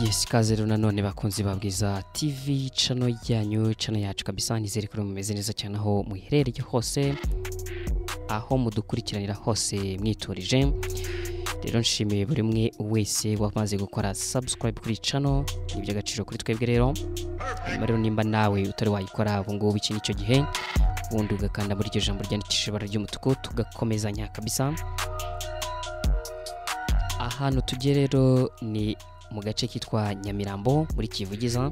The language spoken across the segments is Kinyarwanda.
Yes, ikaze rero nanone bakunzi ba Bwiza TV, channel yanyu, channel yacu kabisa. Nizere ko mumeze neza cyane aho muherereye hose, aho mudukurikiranira hose mwiturije. Rero nshimiye buri umwe wese wamaze gukora subscribe kuri channel, ni iby'agaciro kuri twebwe. Rero hanyuma rero nimba nawe utari wayikora ubu ngubu, iki nicyo gihe, ubundi ugakanda muri iryo jambo ryandikishije ibara ry'umutuku, tugakomezanya kabisa. Ahantu tujye rero ni mu gace kitwa Nyamirambo muri Kivugiza,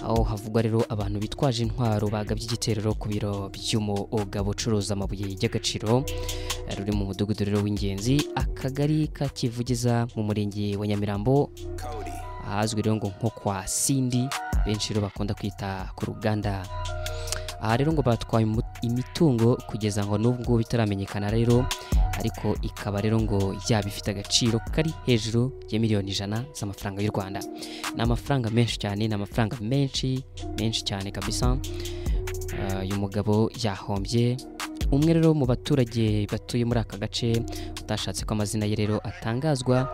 aho havugwa rero abantu bitwaje intwaro bagabye igitero ku biro by'umugabo ucuruza amabuye y'agaciro ruri mu mudugudu rero w'Ingenzi, akagari ka Kivugiza mu murenge wa Nyamirambo, ahazwi rero ngo nko kwa Sindi, benshi rero bakunda kwita ku ruganda. Aha rero ngo batwaye imitungo kugeza ngo n'ubu ngubu itaramenyekana rero, ariko ikaba rero ngo yaba ifite agaciro kari hejuru ya 100,000,000 z'amafaranga y'u Rwanda. Ni amafaranga menshi cyane, ni amafaranga menshi menshi cyane kabisa. Uyu mugabo yahombye. Umwe rero mu baturage batuye muri aka gace utashatse ko amazina ye rero atangazwa,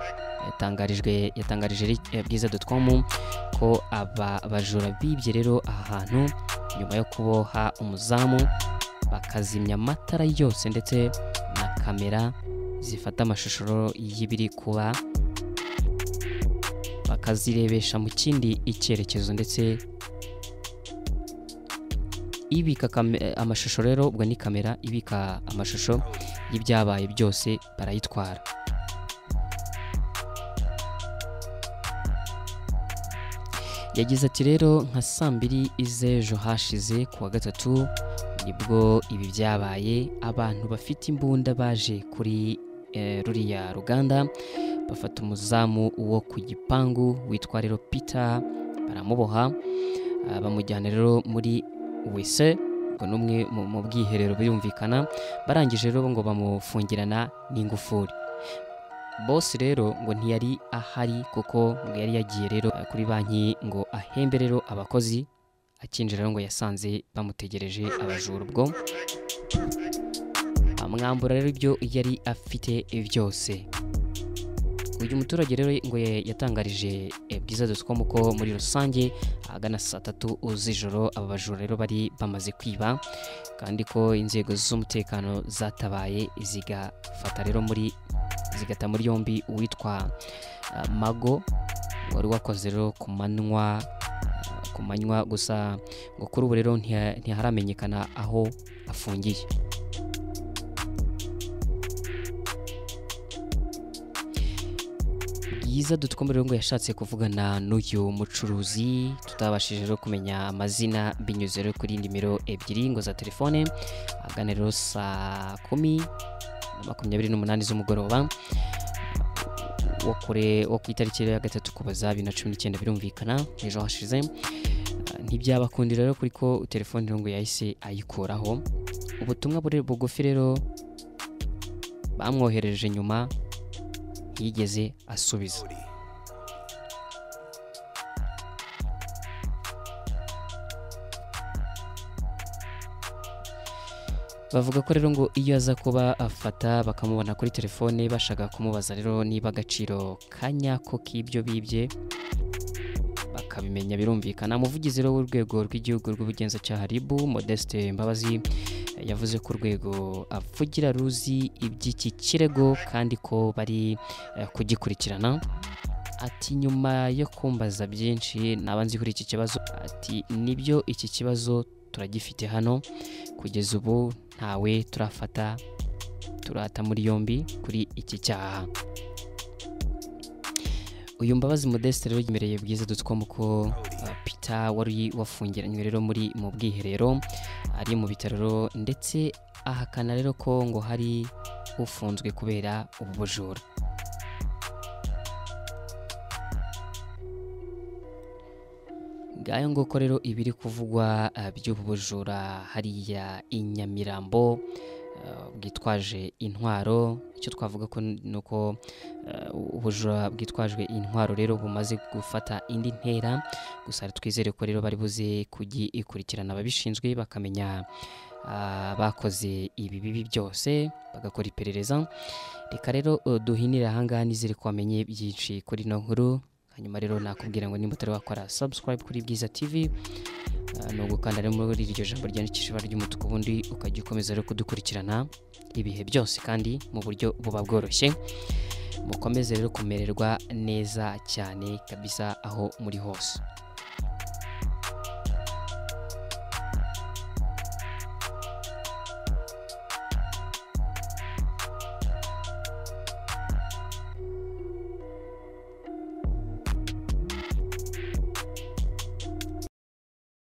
yatangarije bwiza.com ko aba bajura bibye rero aha hantu nyuma yo kuboha umuzamu, bakazimya amatara yose ndetse na kamera zifata amashusho y'ibiri kuba, bakazirebesha mu kindi icyerekezo, ndetse ibika amashusho rero, ubwo ni kamera ibika amashusho y'ibyabaye byose, barayitwara. Yagize ati rero nka saa mbiri z'ejo hashize kuwa gatatu nibwo ibi byabaye, abantu bafite imbunda baje kuri ruriya ruganda, bafata umuzamu wo ku gipangu witwa rero Peter, baramuboha, bamujyana rero muri wese, ubwo n'umwe mu bwiherero birumvikana. Barangije rero ngo bamufungirana n'ingufuri. Boss rero ngo ntiyari ahari kuko ngo yari yagiye rero kuri banki ngo ahembe rero abakozi, akinjira rero ngo yasanze bamutegereje abajura, ubwo amwambura rero ibyo yari afite byose. Uyu muturage rero ngo yatangarije bwiza.com ko muri rusange ahagana saa 3 z'ijoro aba bajura rero bari bamaze kwiba, kandi ko inzego z'umutekano zatabaye zigafata rero zigata muri yombi uwitwa Mago wari wakoze rero ku manywa gusa, ngo kuri ubu rero ntiharamenyekana aho afungiye. Bwiza.com rero ngo yashatse kuvugana n'uyu mucuruzi, tutabashije rero kumenya amazina binyuze rero kuri nimero 2 ngo za telefone, ahagana rero saa 10:28 z'umugoroba wo ku itariki ya 3 Ukuboza 2019, birumvikana ejo hashize. Ntibyabakundira rero kuri ko telefone ngo yahise ayikuraho. Ubutumwa bugufi rero bamwoherereje nyuma ntiyigeze asubiza. Bavuga ko rero ngo iyo aza kuba afata bakamubona kuri telefone bashaka kumubaza rero niba agaciro kanyako k'ibyo bibye bakabimenya, birumvikana. Umuvugizi rero w'urwego rw'igihugu rw'ubugenzacyaha RIB, Modeste Mbabazi, yavuze ko urwego avugira ruzi iby'iki kirego kandi ko bari kugikurikirana. Ati nyuma yo kumbaza byinshi naba nzi kuri iki kibazo, ati nibyo iki kibazo turagifite hano, kugeza ubu ntawe turafata turata muri yombi kuri iki cyaha. Uyu Mbabazi Modeste rero yemereye bwiza.com ko Peter wari wafungiranywe rero muri mu bwiherero ari mu bitaro, ndetse ahakana rero ko ngo hari ufunzwe kubera ubu bujura. Ngayo nguko rero ibiri kuvugwa by'ubu bujura hariya i Nyamirambo bwitwaje intwaro. Icyo twavuga ko nuko ubujura bwitwajwe intwaro rero bumaze gufata indi ntera, gusa twizere ko rero bari buze kugikurikirana ababishinzwe bakamenya bakoze ibi bibi byose bagakora iperereza. Reka rero duhinire ahangaha, nizere ko wamenye byinshi kuri ino nkuru. Hanyuma rero nakubwira ngo nimba utari wakora subscribe kuri Bwiza TV, ni ugukanda rero muri iryo jambo ryandikishije ibara ry'umutuku, ubundi ukajya ukomeza rero kudukurikirana ibihe byose kandi mu buryo buba bworoshye. Mukomeze rero kumererwa neza cyane kabisa aho muri hose.